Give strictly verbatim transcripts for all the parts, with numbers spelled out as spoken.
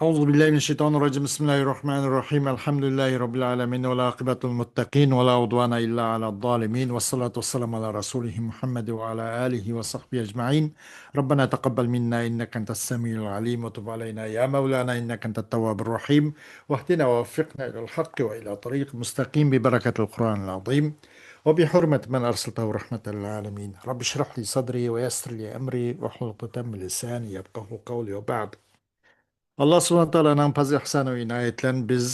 أعوذ بالله من الشيطان الرجيم. بسم الله الرحمن الرحيم. الحمد لله رب العالمين، والعاقبة للمتقين، ولا عدوان إلا على الظالمين، والصلاة والسلام على رسوله محمد وعلى آله وصحبه أجمعين. ربنا تقبل منا إنك أنت السميع العليم، وتب علينا يا مولانا إنك أنت التواب الرحيم، واهدنا ووفقنا إلى الحق وإلى طريق مستقيم ببركة القرآن العظيم وبحرمة من أرسلته رحمة للعالمين. رب اشرح لي صدري ويسر لي أمري واحلل عقدة من لساني يفقهوا قولي وبعد. ئاللا سۇبھانەھۇ ۋە تائالانىڭ پەزلى ئىھسانى ۋە ئىنايەتلەن بىز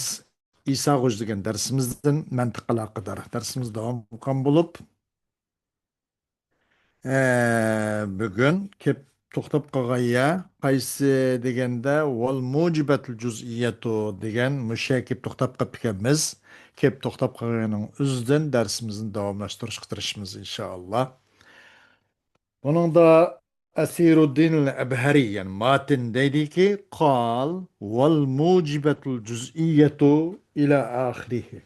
ئىسا غوجا دېگەن دەرسىمىزدىن مەنتىق ئالاقىدار دەرسىمىز داۋام قىلغان بولۇپ، ئە، بۈگۈن كېلىپ توختاپ قالغان يەر قايسى دېگەندە، ۋەل مۇجىبەتۇل جۇزئىيەتۇ دېگەن مۇشۇ يەرگە كېلىپ توختاپ قاپتىكەنمىز. كېلىپ توختاپ قالغان يەرنىڭ ئۆزىدىن دەرسىمىزنى داۋاملاشتۇرۇشقا تىرىشىمىز، ئىنشائاللا. بۇنىڭدا ئەسىرۇددىن ئەبھەرى، يەنى ماتىن دەيدىكى، قال ۋەل مۇجىبەتۇل جۇزئىيەتۇ ئىلە ئاخىرىھى.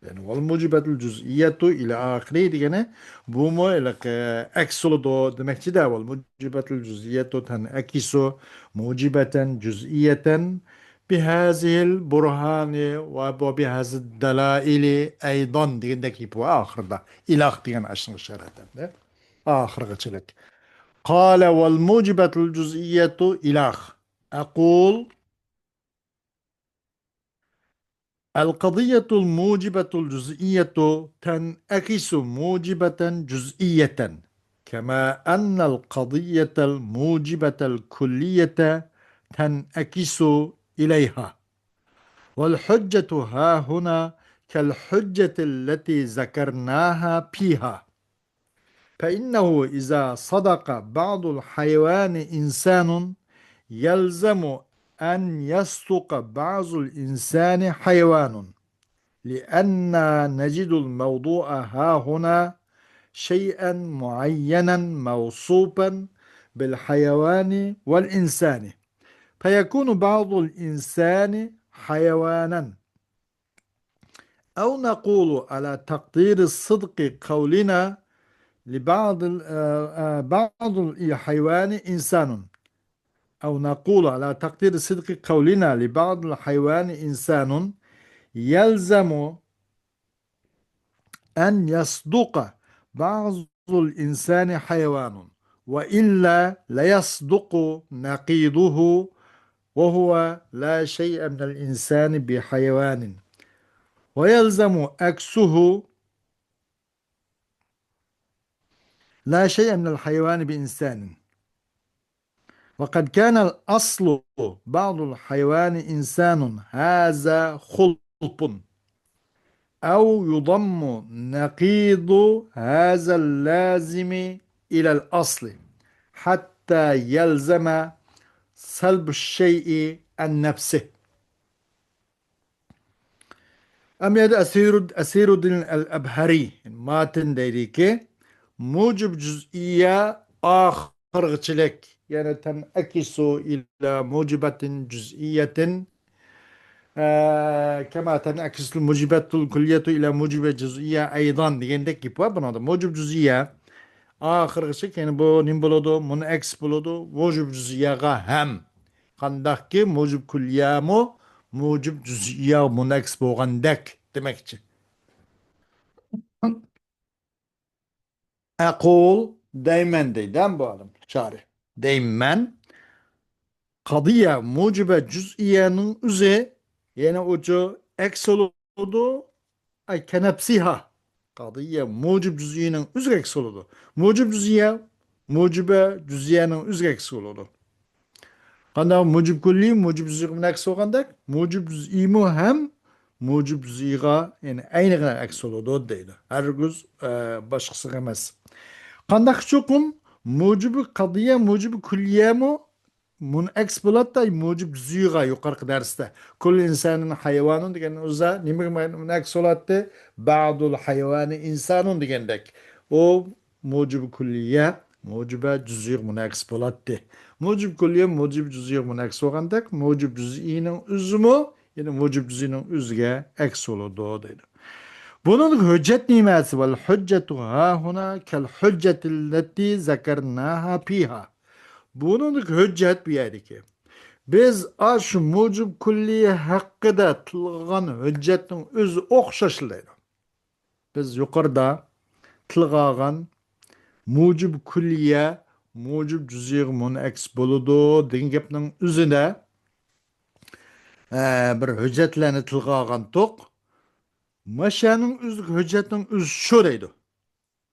يەنى ۋەل مۇجىبەتۇل جۇزئىيەتۇ ئىلە ئاخىرىھى دېگىنى، بۇمۇ ھېلىقى ئەكس بولىدۇ دېمەكچىدە، ۋەل مۇجىبەتۇل جۇزئىيەتۇ تەنئەكىسۇ مۇجىبەتەن جۇزئىيەتەن بىھازىھىل بۇرھانى ۋە بىھازىد دەلائىلى ئەيدان دېگەندەك گېپى بار ئاخىرىدا. ئىلاخ دېگەن ئاشۇنىڭغا ئىشارەت ئەمدى. ئاخىرغىچىلىك. قال ۋەل مۇجىبەتۇل جۇزئىيەتۇ ئىلاخ. ئەقۇل القضية الموجبة الجزئية تنعكس موجبة جزئية، كما أن القضية الموجبة الكلية تنعكس إليها. والحجة هاهنا كالحجة التي ذكرناها فيها. فإنه إذا صدق بعض الحيوان إنسان يلزم أن يصدق بعض الإنسان حيوان، لأننا نجد الموضوع هاهنا شيئا معينا موصوفا بالحيوان والإنسان، فيكون بعض الإنسان حيوانا. أو نقول على تقدير صدق قولنا لبعض ال-، آه، آه، بعض الحيوان إنسان. أو نقول على تقدير صدق قولنا لبعض الحيوان إنسان يلزم أن يصدق بعض الإنسان حيوان، وإلا لا يصدق نقيضه، وهو لا شيء من الإنسان بحيوان، ويلزم عكسه، لا شيء من الحيوان بإنسان. وقد كان الأصل بعض الحيوان إنسان، هذا خلف، أو يضم نقيض هذا اللازم إلى الأصل حتى يلزم سلب الشيء عن نفسه. ئەمدى ئەسىرۇد-، ئەسىرۇددىن ئەل ئەبھەرى، ماتىن دەيدىكى، مۇجىب جۇزئىيە ئاخىرغىچىلىك، يەنى تەنئەكىسۇ ئىلە مۇجىبەتىن جۇزئىيەتىن، ئە، كەما تەنئەكىسۇل مۇجىبەتۇل كۇللىيەتۇ ئىلە مۇجىبە جۇزئىيە ئەيدان دېگەندەك گېپى بار بۇنىڭدا. مۇجىب جۇزئىيە ئاخىرغىچە، يەنى بۇ نېمە بولىدۇ؟ مۇنئەكس بولىدۇ. مۇجىب جۇزئىيەغا ھەم. قانداقكى مۇجىب كۈللىيەمۇ مۇجىب جۈزئىيە مۇنەكس بولغاندەك دېمەكچى. ئەقۇل، دەيمەن دەيدۇ بۇ ئادەم، شارىھ. دەيمەن، قەزىيە مۇجىبە جۈزئىيەنىڭ ئۆزى، يەنى ئۇچۇ ئەكس بولىدۇ، ئەي، كەنەپسىھا. قەزىيە مۇجىب جۈزئىينىڭ ئۆزىگە ئەكس بولىدۇ. مۇجىب جۈزئىيە مۇجىبە جۈزئىيەنىڭ ئۆزىگە ئەكس بولىدۇ. قانداق مۇجىب كۈللىي مۇجىب جۈزئىيگە ئەكس بولغاندەك، مۇجىب جۈزئىيمۇ ھەم مۇجىب جۈزئىيغا، يەنى ئەينىغا ئەكس بولىدۇ دەيدۇ. ھەرگىز، ئە، باشقىسىغا ئەمەس. قانداق چوقۇم مۇجىبى قەزىيە مۇجىبى كۈللىيەمۇ مۇنئەكس بولاتتا، مۇجىب جۈزئىيغا يۇقىرىقى دەرستە. كۇللۇ ئىنسانىن ھايۋانۇن دېگەن ئۇزا نېمىگە مۇنئەكس بولاتتى؟ بەزۇل ھايۋانى ئىنسانۇن دېگەندەك. ئۇ مۇجىب كۈللىيە، مۇجىبە جۈزئىيغا مۇنئەكس بولاتتى. مۇجىب كۈللىيە، مۇجىب جۈزئىيغا مۇنئەكس بولغاندەك، مۇجىب جۈزئىينىڭ ئۆزىمۇ، يەنى مۇجىب جۈزئىينىڭ ئۆزىگە ئەكس بولىدۇ دەيدۇ. بۇنىڭدىكى ھۆججەت نېمەسى؟ ۋەل ھۆججەتۇ ھاھۇنا كەل ھۆججەتىللەتى زەكەرناھا پىھا. بۇنىڭدىكى ھۆججەت بۇ يەردىكى. بىز ئاشۇ مۇجىب كۈللىيە ھەققىدە تىلغا ئالغان ھۆججەتنىڭ ئۆزى ئوخشاشلا دەيدۇ. بىز يۇقىرىدا تىلغا ئالغان مۇجىب كۈللىيە، مۇجىب جۈزئىيگە مۇنئەكس بولىدۇ دېگەن گەپنىڭ ئۆزىدە، ئە، بىر ھۆججەتلەرنى تىلغا ئالغانتۇق. ماشەنىڭ ئۆزى، ھۆججەتنىڭ ئۆزى شۇ دەيدۇ.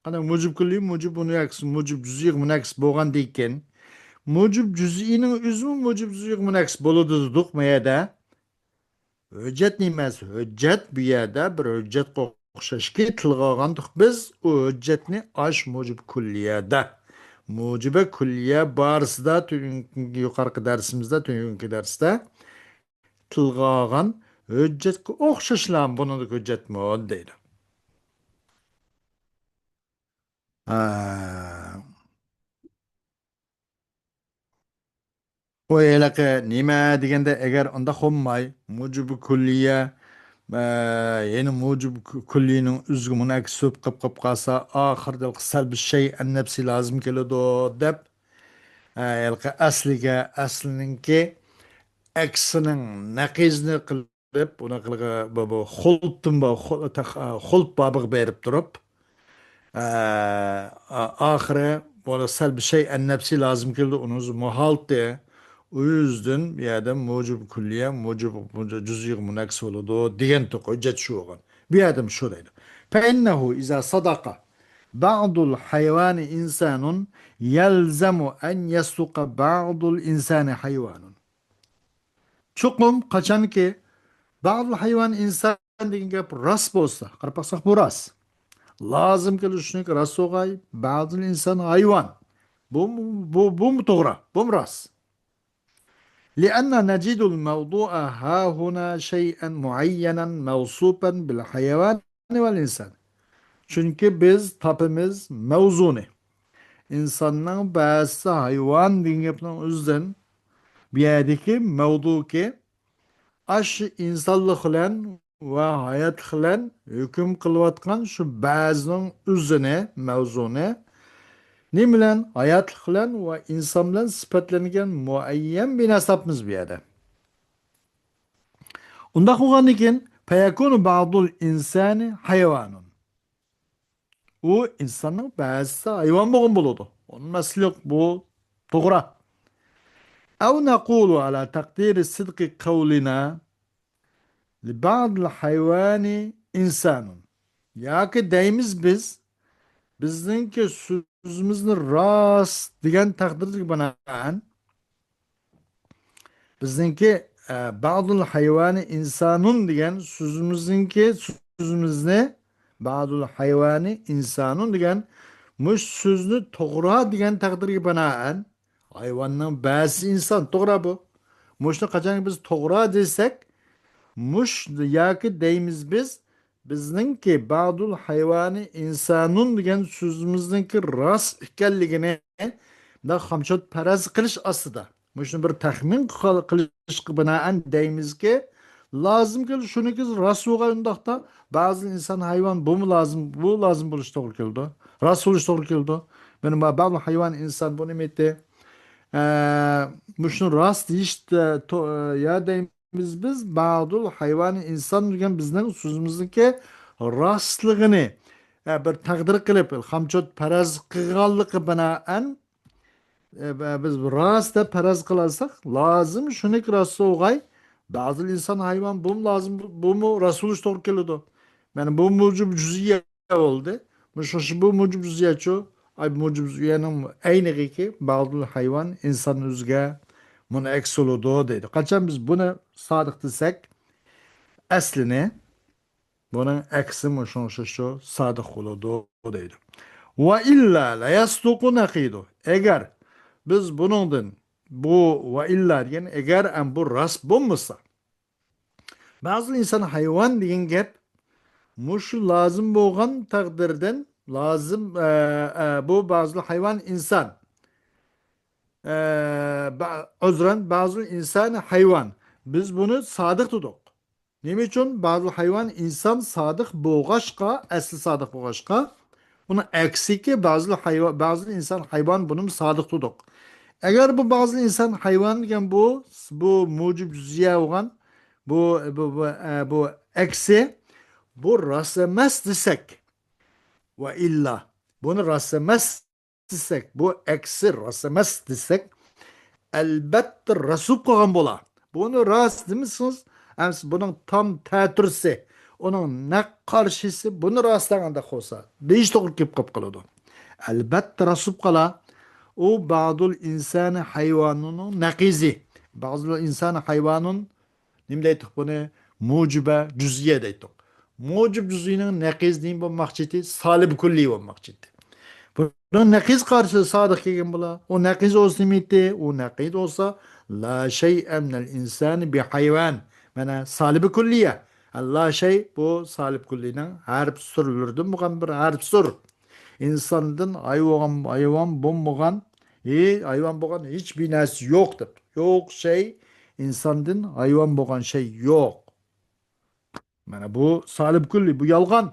قانداق مۇجىب كۈللىي، مۇجىب مۇنئەكس، مۇجىب جۈزئىي مۇنئەكس بولغاندىكىن، مۇجىب جۈزئىينىڭ ئۆزىمۇ مۇجىب جۈزئىيگە مۇنئەكس بولىدۇ دېدۇق ما يەردە. ھۆججەت نېمە؟ ھۆججەت بۇ يەردە بىر ھۆججەتكە ئوخشاشكى تىلغا ئالغانتۇق بىز ئۇ ھۆججەتنى ئاش مۇجىب كۈللىيەدە. مۇجىبە كۈللىيە بارىسىدا تۈنۈگۈنكى يۇقىرىقى دەرسىمىزدە، تۈنۈگۈنكى دەرستە تىلغا ئالغان ھۆججەتكە ئوخشاشلا بۇنىڭدەك ھۆججەتمۇ دەيدۇ. ھە. ئۇ ھېلىقى نېمە دېگەندە، ئەگەر ئۇنداق بولماي، مۇجىبى كۈللىيە، ئە، يەنە مۇجىبى كۈ-، كۈللىينىڭ ئۆزىگە مۇنئەكس بولۇپ قېلىپ، قېلىپ قالسا، ئاخىرىدا سەلبى شەيئەن نەپسى لازىم كېلىدۇ دەپ، ئە، ھېلىقى ئەسلىگە، ئەسلىنىڭكى ئەكسىنىڭ نەقىزىنى قىلىپ، ئۇنى قىلغا-، بۇ، بۇ خۇلتتىن بۇ خۇ-، تەخ-، خۇلت بابىغا بېرىپ تۇرۇپ، ئە، ئا-، ئاخىرى بۇ سەلبى شەيئەن نەپسى لازىم كېلىدۇ، ئۇنىڭ مۇھالتى. ئۇ يۈزدىن بۇ يەردە مۇجىب كۈللىيە، مۇجىب، مۇجىب جۈزئىيگە مۇنئەكس بولىدۇ دېگەنتۇق، ھۆججەت شۇ بولغان. بۇ يەردىمۇ شۇ دەيدۇ. فإنه إذا صدق بعض الحيوان إنسان يلزم أن يصدق بعض الإنسان حيوان. چوقۇم قاچانكى بعض الحيوان إنسان دېگەن گەپ راست بولسا، قاراپ باقساق بۇ راست. لازىم كېلىدۇ شۇنىڭكى راست بولغاي، بعض الإنسان حيوان. بۇ، بۇ، بۇمۇ توغرا، بۇمۇ راست. لأن نجد الموضوع هاهنا شيئا معينا موصوفا بالحيوان والإنسان. چۈنكى بىز تاپىمىز مەۋزۇنى. ئىنساننىڭ بەزىسى ھايۋان دېگەن گەپنىڭ ئۆزىدىن بۇ يەردىكى مەۋزۇكى ئاشۇ ئىنسانلىق بىلەن ۋە ھاياتلىق بىلەن ھۆكۈم قىلىۋاتقان شۇ بەزىنىڭ ئۆزىنى، مەۋزۇنى، نېمە بىلەن؟ ھاياتلىق بىلەن ۋە ئىنسان بىلەن سۈپەتلەنگەن مۇئەييەن بىر نەرسە تاپىمىز بۇ يەردە. ئۇنداق بولغاندىن كېيىن، فيكون بعض الإنسان حيوانا. ئۇ ئىنساننىڭ بەزىسى ھايۋان بولغان بولىدۇ. ئۇنىڭ مەسىلە يوق، بۇ توغرا. أو نقول على تقدير صدق قولنا لبعض الحيوان إنسان. ياكى دەيمىز بىز، بىزنىڭكى سۆزىمىزنى راست دېگەن تەقدىرگە بىنائەن، بىزنىڭكى، ئە، بعض الحيوان إنسان دېگەن سۆزىمىزنىڭكى، سۆزىمىزنى، بعض الحيوان إنسان دېگەن مۇشۇ سۆزنى توغرا دېگەن تەقدىرگە بىنائەن، ھايۋاننىڭ بەزىسى ئىنسان، توغرا بۇ. مۇشۇنى قاچانكى بىز توغرا دېسەك، مۇش ياكى دەيمىز بىز، بىزنىڭكى بعض الحيوان إنسان دېگەن سۆزىمىزنىڭكى راست ئىكەنلىكىنى مۇنداق خامچوت پەرەز قىلىش ئاستىدا، مۇشۇنى بىر تەخمىن قىل-، قىلىشقا بىنائەن دەيمىزكى، لازىم كېلىدۇ، شۇنىڭكى راست بولغان ئۇنداقتا، بعض الإنسان حيوان بۇمۇ لازىم، بۇ لازىم بولۇشى توغرا كېلىدۇ، راست بولۇشى توغرا كېلىدۇ. مانا، بعض الحيوان إنسان بۇ نېمە ئىدى؟ ئە، مۇشۇنى راست دېيىش، ئە، تو-، ئە، يا دەيمىز بىز، بعض الحيوان إنسان دېگەن بىزنىڭ سۆزىمىزنىڭكى راستلىقىنى، ئە، بىر تەقدىر قىلىپ، خامچوت پەرەز قىلغانلىقى بىنائەن، ئە، بە-، بىز راست دەپ پەرەز قىلالىساق، لازىم شۇنىڭكى راست بولغاي، بعض الإنسان حيوان بۇمۇ لازىم، بۇمۇ راست بولۇشى توغرا كېلىدۇ. مانا بۇ مۇجىب جۈزئىيە بولدى. مۇشۇ، شۇ بۇ مۇجىب جۈزئىيەچۇ؟ ئاي، مۇجىب جۈزئىيەنىڭ ئەينىغىكى، بعض الحيوان ئىنسان ئۆزىگە مۇنئەكس بولىدۇ دەيدۇ. قاچان بىز بۇنى سادىق دېسەك، ئەسلىنى، بۇنىڭ ئەكسى مۇشۇنىڭ شۇ، شۇ سادىق بولىدۇ دەيدۇ. وإلا لا يصدق نقيضه. ئەگەر بىز بۇنىڭدىن، بۇ وإلا دېگەن، ئەگەر ئەم بۇ راست بولمىسا، بعض الإنسان حيوان دېگەن گەپ مۇشۇ لازىم بولغان تەقدىردىن لازىم، ئە، ئە، بۇ بعض الحيوان إنسان. ئە، با-، عذرا، بعض الإنسان حيوان. بىز بۇنى سادىق دېدۇق. نېمە ئۈچۈن؟ بعض الحيوان ئىنسان سادىق بولغاچقا، ئەسلى سادىق بولغاچقا، ئۇنىڭ ئەكسىكى بعض الحيوان، بعض الإنسان حيوان، بۇنىمۇ سادىق دېدۇق. ئەگەر بۇ بەزى ئىنسان ھايۋان دېگەن بۇ، بۇ مۇجىب جۈزئىيە بولغان، بۇ، بۇ، بۇ، ئە، بۇ ئەكسى، بۇ راست ئەمەس دېسەك، ۋە ئىللا، بۇنى راست ئەمەس دېسەك، بۇ ئەكسى راست ئەمەس دېسەك، ئەلبەتتە راست بولۇپ قالغان بولا. بۇنى راست دېمىسىڭىز، ئەمسە بۇنىڭ تام تەتۈرىسى، ئۇنىڭ نەق قارشىسى بۇنى راست دېگەندەك بولسا، دېيىش توغرا كېلىپ قېلىپ قالىدۇ. ئەلبەتتە راست بولۇپ قالا. ئۇ بەزى ئىنسان ھايۋانىنىڭ نەقىزى. بەزى ئىنسان ھايۋانىن نېمە دەيتتۇق بۇنى؟ مۇجىبە جۈزئىيە دەيتتۇق. مۇجىب جۈزئىينىڭ نەقىزى نېمە بولماقچى ئىدى؟ سالىب كۈللىي بولماقچى ئىدى. بۇنىڭ نەقىز قارشىسى سادىق كەلگەن بولا. ئۇ نەقىز بولسا نېمە ئىدى؟ ئۇ نەقىز بولسا، لا شەيئە مىنەل ئىنسانى بى ھايۋان. مانا سالىبى كۈللىيە. لا شەي بۇ سالىب كۈللىينىڭ ھەرپ سۈرلىرىدىن بولغان بىر ھەرپ سۈر. ئىنساندىن ھايۋان، ھايۋان بولمىغان، ھېي، ھايۋان بولغان ھېچ بىر نەرسە يوق دەپتۇ. يوق شەي، ئىنساندىن ھايۋان بولغان شەي يوق. مانا بۇ سالىب كۈللى، بۇ يالغان.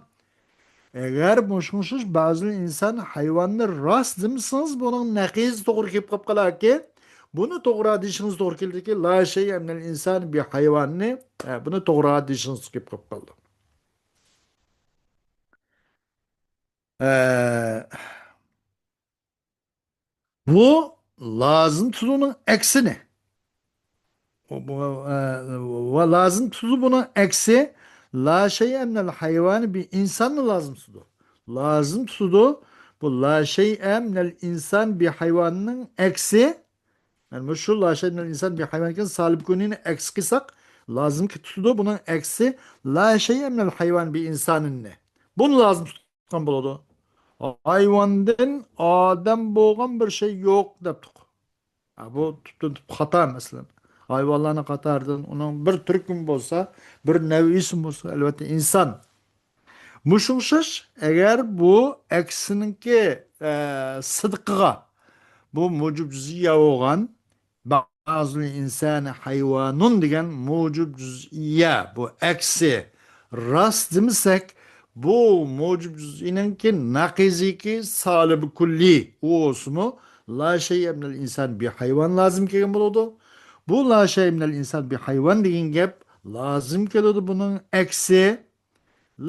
ئەگەر مۇشۇڭشۇش بەزى ئىنسان ھايۋاننى راست دېمىسىڭىز، بۇنىڭ نەقىزى توغرا كېلىپ قاپ قالاركى، بۇنى توغرا دېيىشىڭىز توغرا كېلىدىكى، لا شەيئە مىنەل ئىنسان بى ھايۋاننى، ئە، بۇنى توغرا دېيىشىڭىز كېلىپ قاپ قالىدۇ. ئە، بۇ لازىم تۇتۇلۇنىڭ ئەكسىنى. بۇ، بۇ، ئە، ۋە لازىم تۇتۇلۇ بۇنىڭ ئەكسى، لا شەيئە مىنەل ھايۋانى بى ئىنساننى لازىم تۇتىدۇ. لازىم تۇتىدۇ. بۇ لا شەيئە مىنەل ئىنسان بى ھايۋاننىڭ ئەكسى. يەنى مۇشۇ لا شەيئە مىنەل ئىنسان بى ھايۋان دېگەن سالىب كۈللىنى ئەكس قىلساق، لازىمكى تۇتىدۇ. بۇنىڭ ئەكسى، لا شەيئە مىنەل ھايۋان بى ئىنسانىننى. بۇنى لازىم تۇتقان بولىدۇ. ھايۋاندىن ئادەم بولغان بىر شەي يوق دەپتۇق. ھە، بۇ تۈپتىن تۈپ خاتا مەسىلەن. ھايۋانلارنىڭ قاتارىدىن ئۇنىڭ بىر تۈركۈم بولسا، بىر نەۋئىسى بولسا، ئەلۋەتتە ئىنسان. مۇشۇ ئوخشاش، ئەگەر بۇ ئەكسىنىڭكى، ئە، سىدقىغا بۇ مۇجىب جۈزئىيە بولغان، بەزى ئىنسان ھايۋانۇن دېگەن مۇجىب جۈزئىيە، بۇ ئەكسى راست دېمىسەك، بۇ مۇجىب جۈزئىينىڭكى نەقىزىكى سالىبى كۈللى، ئۇ بولسىمۇ، لا شەيئە مىنەل ئىنسان بى ھايۋان لازىم كەلگەن بولىدۇ. بۇ لا شەيئە مىنەل ئىنسان بى ھايۋان دېگەن گەپ لازىم كېلىدۇ، بۇنىڭ ئەكسى.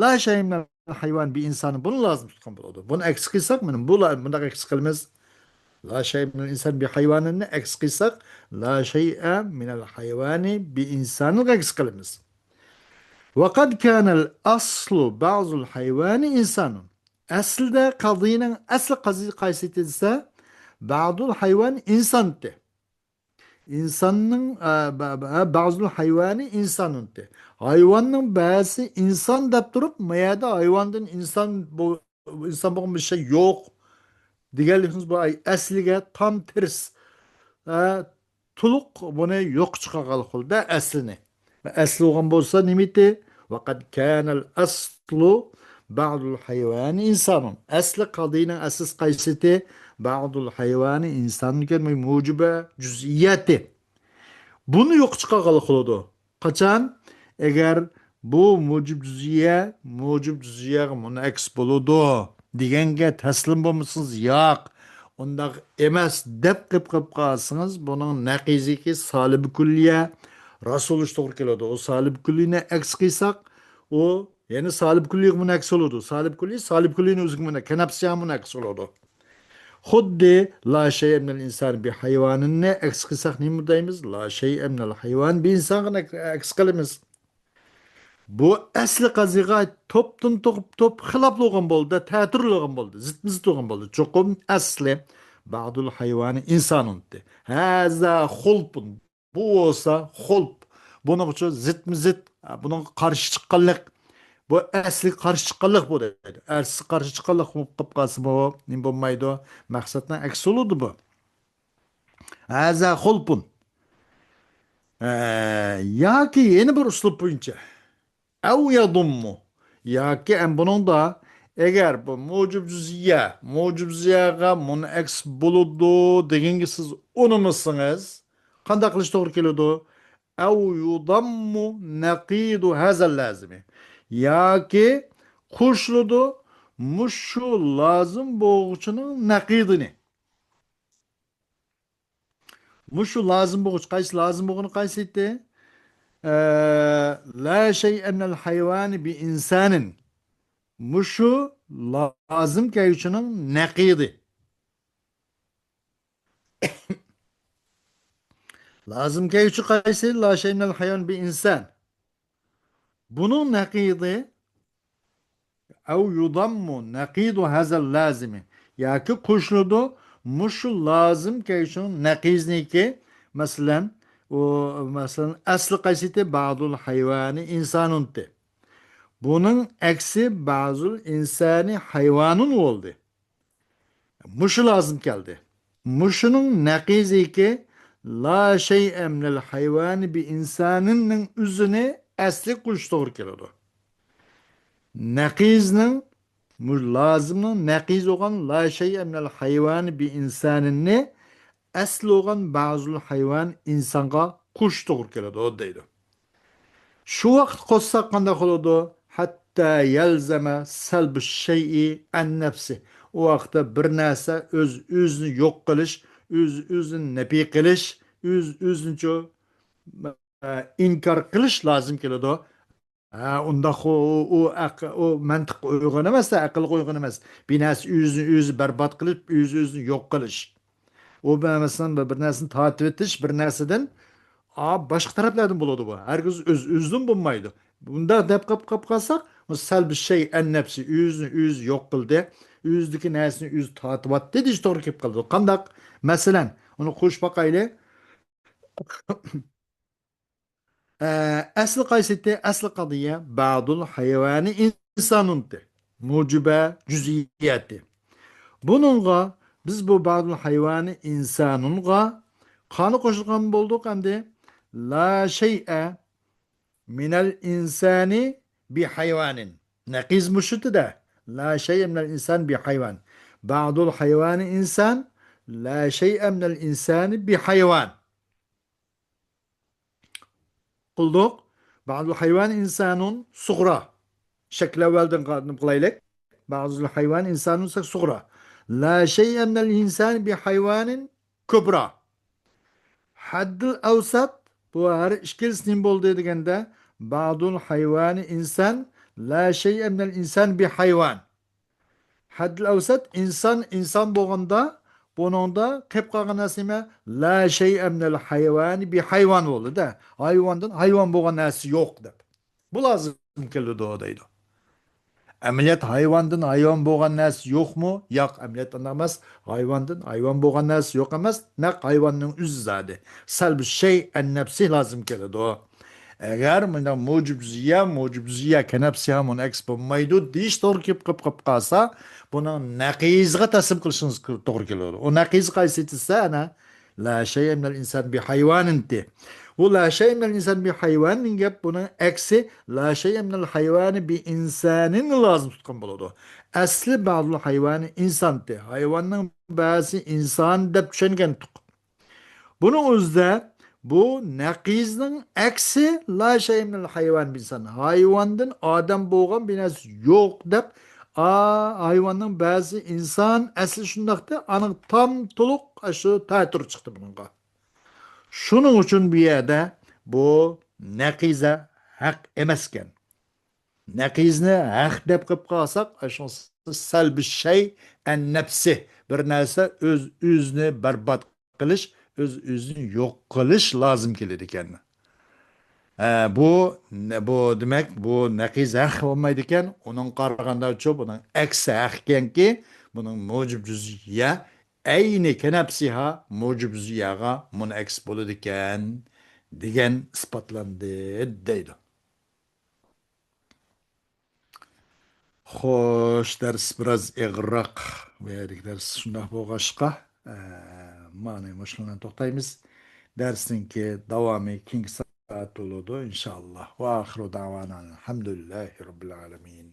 لا شەيئە مىنەل ھايۋان بى ئىنسان، بۇنى لازىم تۇتقان بولىدۇ. بۇنى ئەكس قىلساق، مانا بۇ لا-، بۇنداق ئەكس قىلىمىز. لا شەيئە مىنەل ئىنسان بى ھايۋانىننى ئەكس قىلساق، لا شەيئە مىنەل ھايۋانى بى ئىنسانىنى ئەكس قىلىمىز. ۋەقەد كانەل ئەسلۇ بەزۇل ھايۋانى ئىنسانۇن. ئەسلىدە قەزىينىڭ ئەسلى قەزى قايسى دېسە، بەزۇل ھايۋان ئىنسان ئىدى. ئىنساننىڭ، ئە، بە-، بە-، بەزۇل ھايۋانى ئىنسانۇن ئىدى. ھايۋاننىڭ بەزىسى ئىنسان دەپ تۇرۇپ، ما يەردە ھايۋاندىن ئىنسان بو-، ئىنسان بولغان بىر شەي يوق دېگەنلىكىڭىز بۇ ئەسلىگە تام تېرىس. ئە، تولۇق بۇنى يوققا چىقارغانلىق بولىدۇ ئەسلىنى. ئەسلى بولغان بولسا نېمە ئىدى؟ ۋەقەد كانەل ئەسلۇ بەزۇل ھايۋانى ئىنسانۇن. ئەسلى قەزىينىڭ ئەسلىسى قايسى ئىدى؟ بەزۇل ھايۋانى ئىنسانۇن دېگەن مۇجىبە جۈزئىيەتى. بۇنى يوققا چىقارغانلىق بولىدۇ. قاچان؟ ئەگەر بۇ مۇجىب جۈزئىيە، مۇجىب جۈزئىيەگە مۇنئەكس بولىدۇ دېگەنگە تەسلىم بولمىسىڭىز، ياق، ئۇنداق ئەمەس دەپ قېلىپ قېلىپ قالسىڭىز، بۇنىڭ نەقىزىكى سالىبى كۈللىيە راست بولۇش توغرا كېلىدۇ. ئۇ سالىبى كۈللىنى ئەكس قىلساق، ئۇ يەنە سالىبى كۈللىگە مۇنئەكس بولىدۇ. سالىبى كۈللى، سالىبى كۈللىنى ئۆزىگە مۇنئەكس، كەنەپسىيە مۇنئەكس بولىدۇ. خۇددى لا شەيئە مىنەل ئىنسان بى ھايۋانىننى ئەكس قىلساق نېمە دەيمىز؟ لا شەيئە مىنەل ھايۋان بى ئىنسانغا ئەكس قىلىمىز. بۇ ئەسلى قەزىيغا توپتىن توپ، توپ خىلاپلىغان بولدى، تەتۈرلىغان بولدى، زىتمۇ زىت بولغان بولدى. چوقۇم ئەسلى بەزۇل ھايۋانى ئىنسانۇن ئىدى. ھازا خۇلپۇن. بۇ بولسا خۇلپ. بۇنىڭ ئۈچۈن زىتمۇ زىت، بۇنىڭغا قارشى چىققانلىق. بۇ ئەسلىگە قارشى چىققانلىق بۇ دەيدۇ. ئەسلىگە قارشى چىققانلىق بولۇپ قاپ قالسا بۇ نېمە بولمايدۇ؟ مەقسەتنىڭ ئەكسى بولىدۇ بۇ. ھازا خۇلپۇن. ئە، ياكى يەنە بىر ئۇسلۇب بويىچە. ئەۋ يەزۇممۇ. ياكى ئەم بۇنىڭدا ئەگەر بۇ مۇجىب جۈزئىيە، مۇجىب جۈزئىيەگە مۇنئەكس بولىدۇ دېگەنگە سىز ئۇنىمىسىڭىز، قانداق قىلىش توغرا كېلىدۇ؟ ئەۋ يۇزاممۇ نەقىدۇ ھازەل لازىمى. ياكى قوشۇلىدۇ مۇشۇ لازىم بولغۇچىنىڭ نەقىدىنى. مۇشۇ لازىم بولغۇچ قايسى لازىم بولغىنى قايسى ئىدى؟ ئە، لا شەيئە مىنەل ھايۋانى بى ئىنسانىن. مۇشۇ لازىم كەلگۈچىنىڭ نەقىدى. لازىم كەلگۈچى قايسى؟ لا شەيئە مىنەل ھايۋانى بى ئىنسان. بۇنىڭ نەقىدى، ئەۋ يۇداممۇ نەقىدۇ ھەزەل لازىمى، ياكى قوشۇلىدۇ مۇشۇ لازىم كەلگۈچىنىڭ نەقىزىنىكى، مەسىلەن، ئۇ، مەسىلەن، ئەسلى قايسى ئىدى؟ بەزۇل ھايۋانى ئىنسانۇنتى. بۇنىڭ ئەكسى بەزۇل ئىنسانى ھايۋانۇن بولدى. مۇشۇ لازىم كەلدى. مۇشۇنىڭ نەقىزىكى لا شەيئە مىنەل ھايۋانى بى ئىنسانىننىڭ ئۆزىنى ئەسلى قوشۇش توغرا كېلىدۇ. نەقىزنىڭ، مۇ-، لازىمنىڭ نەقىز بولغان لا شەيئە مىنەل ھايۋانى بى ئىنسانىننى ئەسلى بولغان بەزۇل ھايۋان ئىنسانغا قوشۇش توغرا كېلىدۇ دەيدۇ. شۇ ۋاقىت قوشساق قانداق بولىدۇ؟ ھەتتا يەلزەمە سەلبۇ شەيئى ئەن نەپسى. ئۇ ۋاقىتتا بىر نەرسە ئۆز ئۆزىنى يوق قىلىش، ئۆز ئۆزىنى نەپى قىلىش، ئۆز ئۆزىنىچۇ، ئە، ئىنكار قىلىش لازىم كېلىدۇ. ھە، ئۇنداق ئۇ، ئۇ، ئۇ ئەق-، ئۇ مەنتىققە ئۇيغۇن ئەمەس، ئەقىلگە ئۇيغۇن ئەمەس. بىر نەرسە ئۆزىنى ئۆزى بەربات قىلىپ، ئۆز ئۆزىنى يوق قىلىش. ئۇ، مەسىلەن، بىر، بىر نەرسىنى تارتىۋېتىش، بىر نەرسىدىن، ئا، باشقا تەرەپلەردىن بولىدۇ بۇ. ھەرگىز ئۆز ئۆزىدىن بولمايدۇ. بۇنداق دەپ قاپ، قاپ قالساق، بۇ سەلبى شەي ئەن نەپسى، ئۆزىنى ئۆزى يوق قىلدى. ئۆزىدىكى نەرسىنى ئۆزى تارتىۋاتتى دېيىش توغرا كېلىپ قالىدۇ. قانداق؟ مەسىلەن، ئۇنى قوشۇپ باقايلى. ئە، ئەسلى قايسى ئىدى؟ ئەسلى قەزىيە بەزۇل ھايۋانى ئىنسانۇنتى. مۇجىبە جۈزئىيەتى. بۇنىڭغا بىز بۇ بەزۇل ھايۋانى ئىنسانۇنغا قانى قوشۇلغان بولدۇق ئەمدى. لا شەيئە مىنەل ئىنسانى بى ھايۋانىن. نەقىز مۇشۇتىدە. لا شەيئە مىنەل ئىنسان بى ھايۋان. بەزۇل ھايۋانى ئىنسان. لا شەيئە مىنەل ئىنسانى بى ھايۋان. قىلدۇق. بەزۇل ھايۋان ئىنسانۇن سۇغرا. شەكىل ئەۋۋەلدىن قا-، قىلايلى. بەزۇل ھايۋان ئىنسانۇن سۇغرا. لا شەيئە مىنەل ئىنسان بى ھايۋانىن كۇبرا. ھەددىل ئەۋسەت، بۇ ھەر ئىككىلىسى نېمە بولدى دېگەندە، بەزۇل ھايۋانى ئىنسان، لا شەيئە مىنەل ئىنسان بى ھايۋان. ھەددىل ئەۋسەت ئىنسان، ئىنسان بولغاندا، بۇنىڭدا قېلىپ قالغان نەرسە نېمە؟ لا شەيئە مىنەل ھايۋانى بى ھايۋان بولدى-دە. ھايۋاندىن ھايۋان بولغان نەرسە يوق دەپ. بۇ لازىم كېلىدۇ دەيدۇ. ئەمەلىيەت ھايۋاندىن ھايۋان بولغان نەرسە يوقمۇ؟ ياق، ئەمەلىيەت ئانداق ئەمەس. ھايۋاندىن ھايۋان بولغان نەرسە يوق ئەمەس. نەق ھايۋاننىڭ ئۆزى زادى. سەلبى شەي ئەن نەپسى لازىم كېلىدۇ. ئەگەر مۇنداق مۇجىب زىيە، مۇجىب زىيە كەنەپسىھا مۇنئەكس بولمايدۇ دېيىش توغرا كېلىپ قېلىپ قالسا، بۇنىڭ نەقىزىغا تەسلىم قىلىشىڭىز توغرا كېلىدۇ. ئۇ نەقىز قايسى دېسە، ئەنە، لا شەيئە مىنەل ئىنسان بى ھايۋانىنتى. بۇ لا شەيئە مىنەل ئىنسان بى ھايۋانىنىڭ گەپ، بۇنىڭ ئەكسى لا شەيئە مىنەل ھايۋانى بى ئىنسانىنى لازىم تۇتقان بولىدۇ. ئەسلى بەزۇل ھايۋانى ئىنسانتى. ھايۋاننىڭ بەزىسى ئىنسان دەپ چۈشەنگەنتۇق. بۇنىڭ ئۆزىدە بۇ نەقىزنىڭ ئەكسى لا شەيئە مىنەل ھايۋان بى ئىنسان. ھايۋاندىن ئادەم بولغان بىر نەرسە يوق دەپ، ئا، ھايۋاننىڭ بەزىسى ئىنسان، ئەسلى شۇنداقتى، ئانىڭ تام تولۇق شۇ تەتۈر چىقتى بۇنىڭغا. شۇنىڭ ئۈچۈن بۇ يەردە بۇ نەقىزە ھەق ئەمەسكەن. نەقىزنى ھەق دەپ قىلىپ قالساق، ئاشۇ سەلبى شەي ئەن نەپسى، بىر نەرسە ئۆز ئۆزىنى بەربات قىلىش، ئۆز ئۆزىنى يوق قىلىش لازىم كېلىدىكەن. ھە، بۇ، بۇ دېمەك، بۇ نەقىز ھەق بولمايدىكەن. ئۇنىڭغا قارىغانداچۇ، بۇنىڭ ئەكسى ھەق ئىكەنكى، بۇنىڭ مۇجىب جۈزئىيە ئەينى كەنەپسىھا مۇجىب زىياغا مۇنئەكس بولىدىكەن دېگەن ئىسپاتلاندى دەيدۇ. خوش، دەرس بىراز ئېغىرراق. بۇ يەردىكى دەرس شۇنداق بولغاچقا، ئە، مانا مۇشۇنىڭ بىلەن توختايمىز. دەرسنىڭكى داۋامى كېيىنكى سائەت بولىدۇ، ئىنشائاللا. ۋە ئاخىرۇ دەۋانا ئەلھەمدۇلىللاھى رەببىل ئالەمىن.